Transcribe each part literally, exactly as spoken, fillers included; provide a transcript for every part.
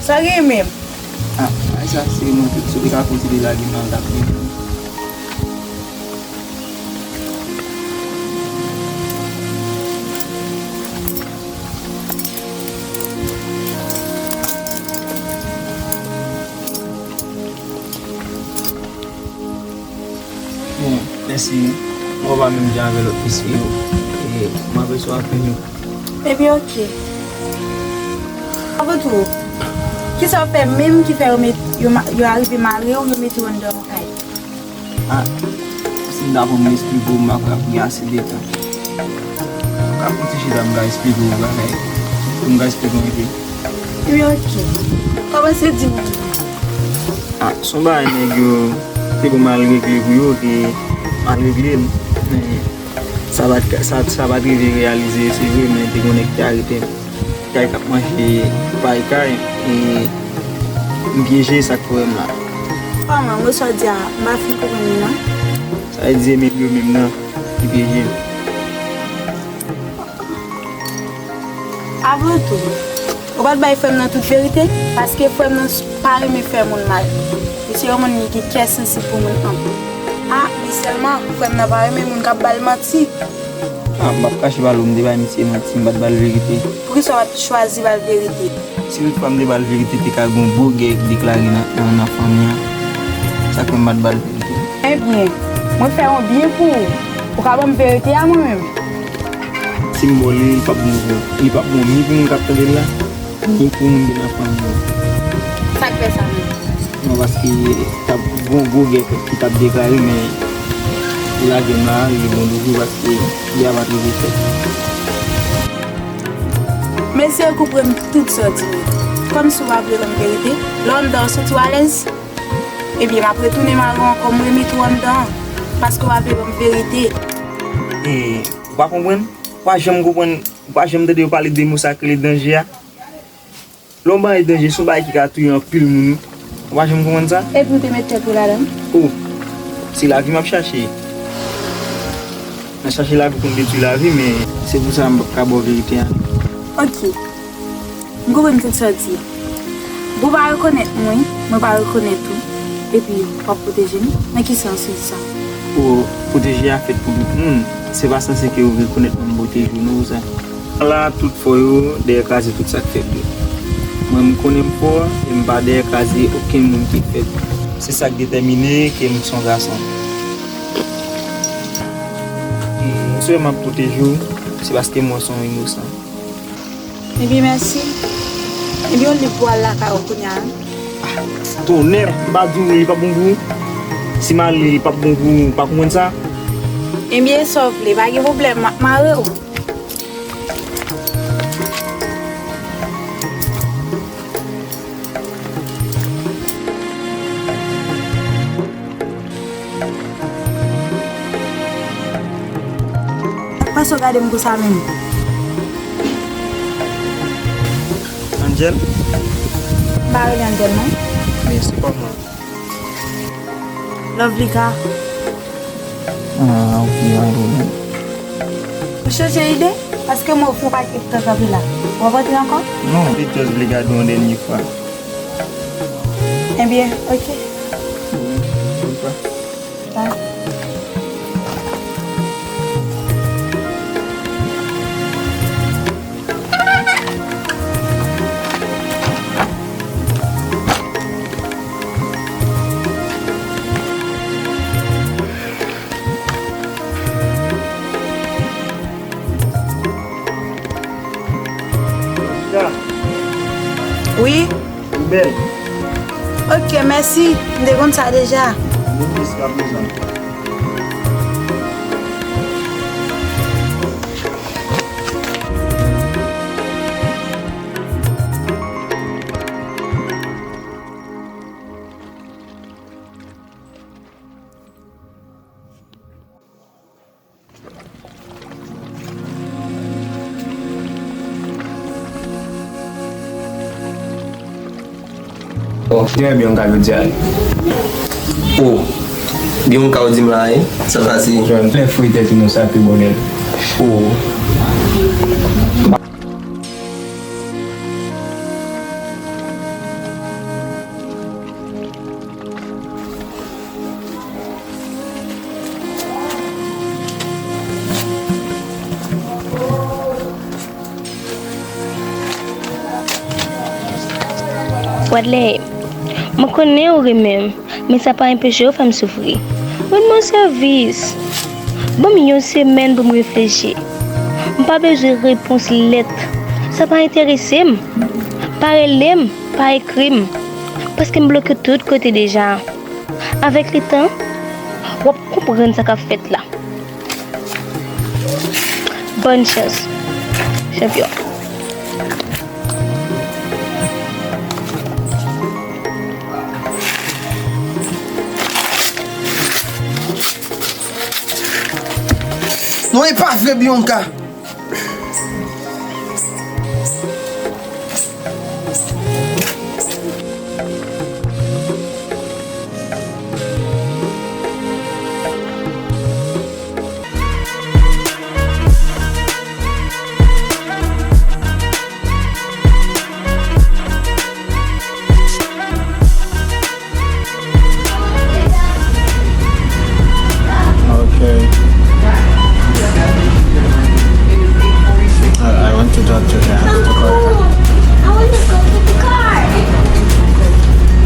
Sa gen menm? Ah, ay sa se mwen tout, si w te ka kontinye lage m la, l t ap byen. Bon, mèsi. Mwen pa menm jan avè lòt mesye yo. E mwen apreswa anpil. Ebyen, oke. Avan tou, kisa w fè menm ki fè yo met, yo ma-, yo arive mare w, yo mete w anndan yon kay? Ah, si m ta pran m esplike w, m pa kwè ap gen ase de tan. M ka pran ti chita, m ka esplike w bagay. Pou m ka esplike w enpe. Wi, oke. Kòmanse di m. Ah, se yon bagay nèg yo te ban m al regle pou yo, te al regle l. Men sa pa t ka, sa, sa pa t rive reyalize, se vre, men te gen yon nèg ki te arete m. Kay k ap manje pay kay, e m pyeje sa k pran m la. Kòman, mo sa w di a, m pa fin konprann li non. Sa vle di se menm yo menm nan ki pyeje m. Avan tou, ou pa t bay frè m nan tout verite, paske frè m nan s-, pa renmen fè moun mal. Li se yon moun li gen kè sansib pou moun anpil. Ah, men sèlman, frè m nan pa renmen moun k ap ba l manti. Ah, m p ap kache ba l, m te bay misye manti, m pa t ba l verite. Poukisa w pa t chwazi ba l verite? Si tout fwa m te ba l verite, te ka gen yon gwo gè ki deklare nan, nan, nan fanmi an. Sa k fè m pa t ba l verite. Ebyen, mwen fè yon byen pou ou. Ou ka ban m verite a mwen menm? Si m ba w li, li p ap bon pou, li p ap bon ni pou moun k ap tande l la, ni pou moun ki nan fanmi an. Sa k fè sa menm? Non, paske t ap gen yon gwo gè ki t ap deklare, men ou lage m la, li bon toujou paske li a pa t rive fèt. Mesye konprann tout sa w di yo. Kòmsi w pa vle ban m verite, lè w anndan w santi w alèz, ebyen, m ap retounen mare w ankò, m remete w anndan an, paske w pa vle ban m verite. E, ou pa konprann? Ou pa janm konprann, ou pa janm tande yo pale de mo sa k rele danje a? Lè yon bagay danje, se yon bagay ki ka touye anpil moun, wi. Ou pa janm konprann sa? Epi w te met tèt ou ladan l? O, se lavi m ap chache. Nan chache lavi konn detwi lavi, men se pou sa m p ap ka ba w verite a. Oke. M konprann tout sa w di a. Bon, w pa rekonèt mwen, mwen pa rekonèt ou, epi w ap pwoteje m? Nan ki sans ou di sa? O, pwoteje a fèt pou tout moun. Se pa sanse ke ou rekonèt mwen m pwoteje w, non, ou sa. La, tout fò yo dèyè kraze tout sa k fèb yo. Mwen, m konnen m fò, e m pa dèyè kraze okenn moun ki fèb. Se sa k detèmine ke m se yon gason. M, m swè m ap pwoteje w, se paske m wè w se yon inosan. Ebyen, mèsi. Ebyen, w lib pou w al lakay ou kounye a. Tonnè, m pa di w li p ap bon pou ou? Si m ale, li p ap bon pou ou, ou pa konprann sa? Ebyen, sa w vle, pa gen pwoblèm, m ap mare w. Sa k pase w gade m konsa menm? Angel? M pa rele Angel non. Men se kòman? Lovely ka. Ah, ok, pa gen pwoblèm. Ou chanje ide? Paske m ofri w pakèt tan kanpe la. W ap antre ankò? Non, m te just vle gade w yon dènye fwa. Ebyen, ok. Bon, bonn fwa. Bye. Wi. Ou bèl. Ok, mèsi. M te konn sa deja. Nou jiskaprezan. Oh, trè byen, ou ka jodi a. Oh, byen ou ka di m la, wi. Sa pase? Lè fri tèt ou nan sa pi bòdèl. Oh. Wi. Wadley, mwen konnen ou renmen m, men sa pa enpeche w fè m soufri. Rann mwen sèvis. Ban m yon semèn pou m reflechi. M pa bezwen repons lèt. Sa pa enterese m. Pa rele m, pa ekri m. Paske m bloke tout kote deja. Avèk letan, w ap konprann sa k ap fèt la. Bòn chans, chanpyon. Non, e pa vre, Bianca. Okay. I, I want to talk to her. I want to go to the car.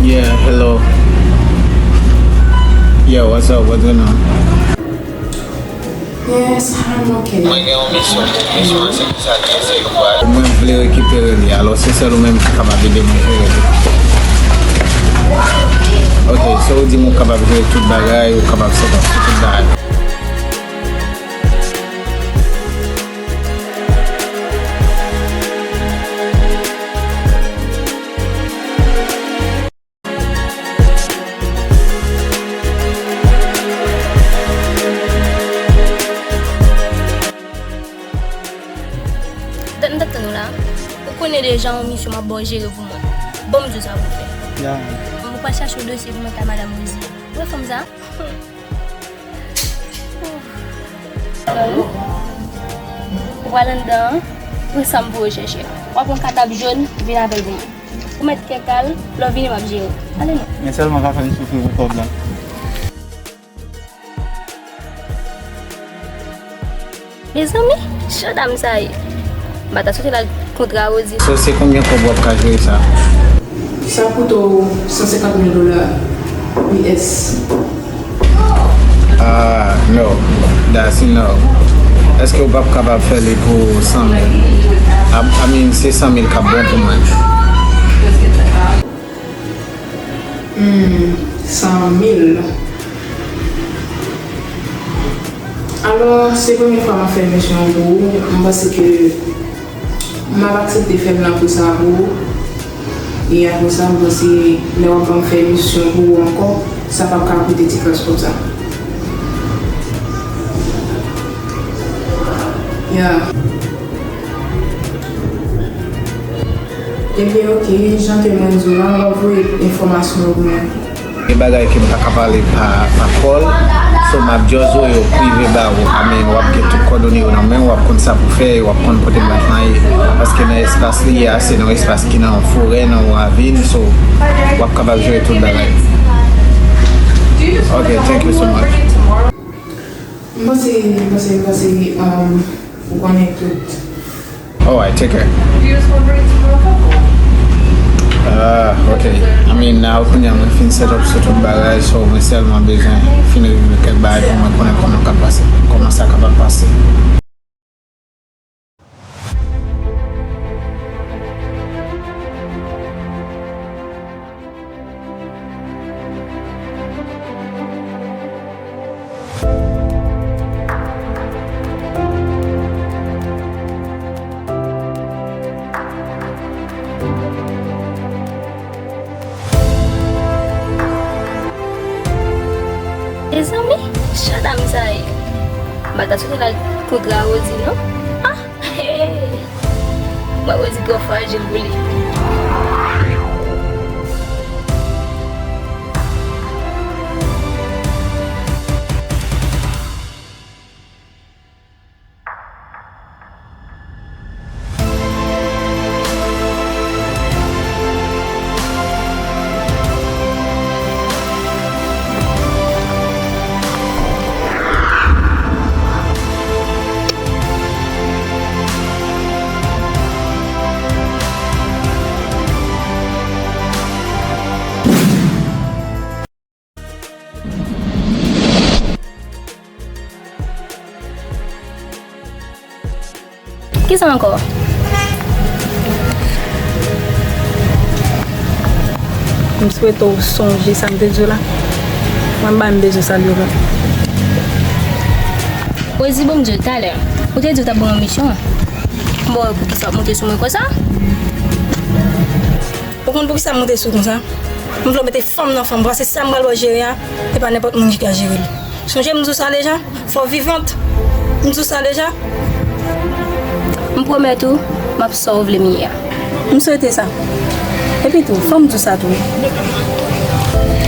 Yeah, hello. Yeah, what's up? What's going on? Yes, I'm okay. Mwen gen yon misyon. Misyon an se ki sa l ye, se yon bagay. Mwen vle rekipere li. Alò, se sèl ou menm ki kapab ede mwen jere li. Ok, so ou di m ou kapab jere tout bagay, ou kapab set up tout bagay. Dat m t ap tann ou la. Ou konnen deja yon misyon m ap ba w jere pou mwen. Ban m di w sa pou w fè. Ya. Ou pral chache yon dosye pou mwen kay madanm Rosie. Ou wè fanm sa? Ou pral anndan an, pran sa m voye w chèche a. W a pran katab jòn, vin avè l pou mwen. Ou mèt kè kal, lè w vini m ap jere w. Ale non. Men sèlman ka fè m soufri pou kòb la. Mezanmi, jan dam sa ye. M pa ta swete l al kontra Rosie. So, se konbyen kòb w ap ka jere sa? Sa koute w san senkant mil dola U S. Ah, no. That's enough. Èske w p ap kapab fè li pou san mil? I, I mean, se san mil k ap bon pou mwen. Hmm, san mil. Alò, se premye fwa m ap fè misyon an pou ou. M panse ke m ap aksepte fè l nan pri sa a pou ou. E apre sa, m panse lè w ap ban m fè misyon pou ou ankò, sa p ap ka koute ti kras konsa. Ya. Ebyen, oke, jan ke mwen di w la, w ap voye enfòmasyon yo pou mwen. Gen bagay ke m pa ka pale pa, pa call, so m ap just voye yo prive ba ou. I mean, w ap gen tout kòdone yo nan men w, w ap konn sa pou fè, w ap konn kote m ap maye. Paske nan espas li ye a, se nan yon espas ki nan yon forè, nan yon ravin, so w ap kapab jere tout bagay. Ok, thank you so much. M panse, m panse, m panse, um, ou konnen tout. Alright, take care. Ah, ok. I mean, now, kounye a mwen fin set up sou tout bagay, so mwen sèlman bezwen fin regle kèk bagay pou mwen konnen kòman k ap pase, kòman sa kapab pase. Mezanmi, jan dam sa ye. M pa ta swete l al kontra Rosie, non. Ah! Hey! Mwen, Rosie twò frajil pou li. Kisa ankò? M swete w sonje sa m te di w la. Mwen, m pa menm bezwen sa l yo menm. Poyezi, bon, m di w talè. Ou te di w t ap ban mwen misyon an. Bon, poukisa w ap monte sou mwen konsa? Ou konn poukisa m monte sou w konsa? M vle w mete fanm nan fanm, paske sa m pral ba w jere a, se pa nenpòt moun ki ka jere l. Sonje m di w sa deja, fò w vivant. M di w sa deja. M pwomèt ou, m ap sa w vle m ye a. M swete sa. Epi tou, fò m di w sa tou.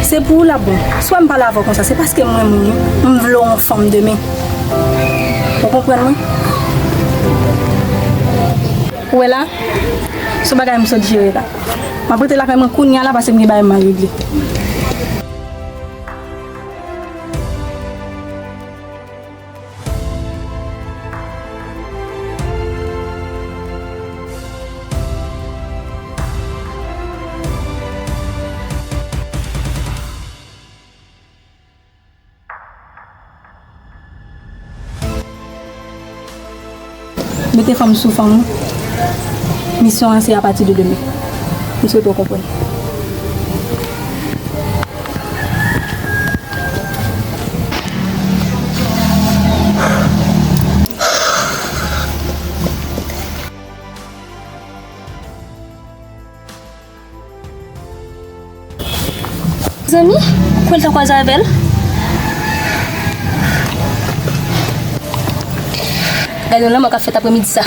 Se pou ou l ap bon. Swa m pale avè w konsa, se paske m renmen w wi. M vle w yon fanm demen. Ou konprann mwen? Ou wè la, se yon bagay m sot jere la. M ap rete lakay mwen kounye a la paske m gen bagay m a regle. Mete fanm sou fanm ou. Misyon an se apati de demen. M swete w konprann. Zanmi, kwè l ta kwaze avè l. Gade yon lanmò k ap fèt apremidi sa.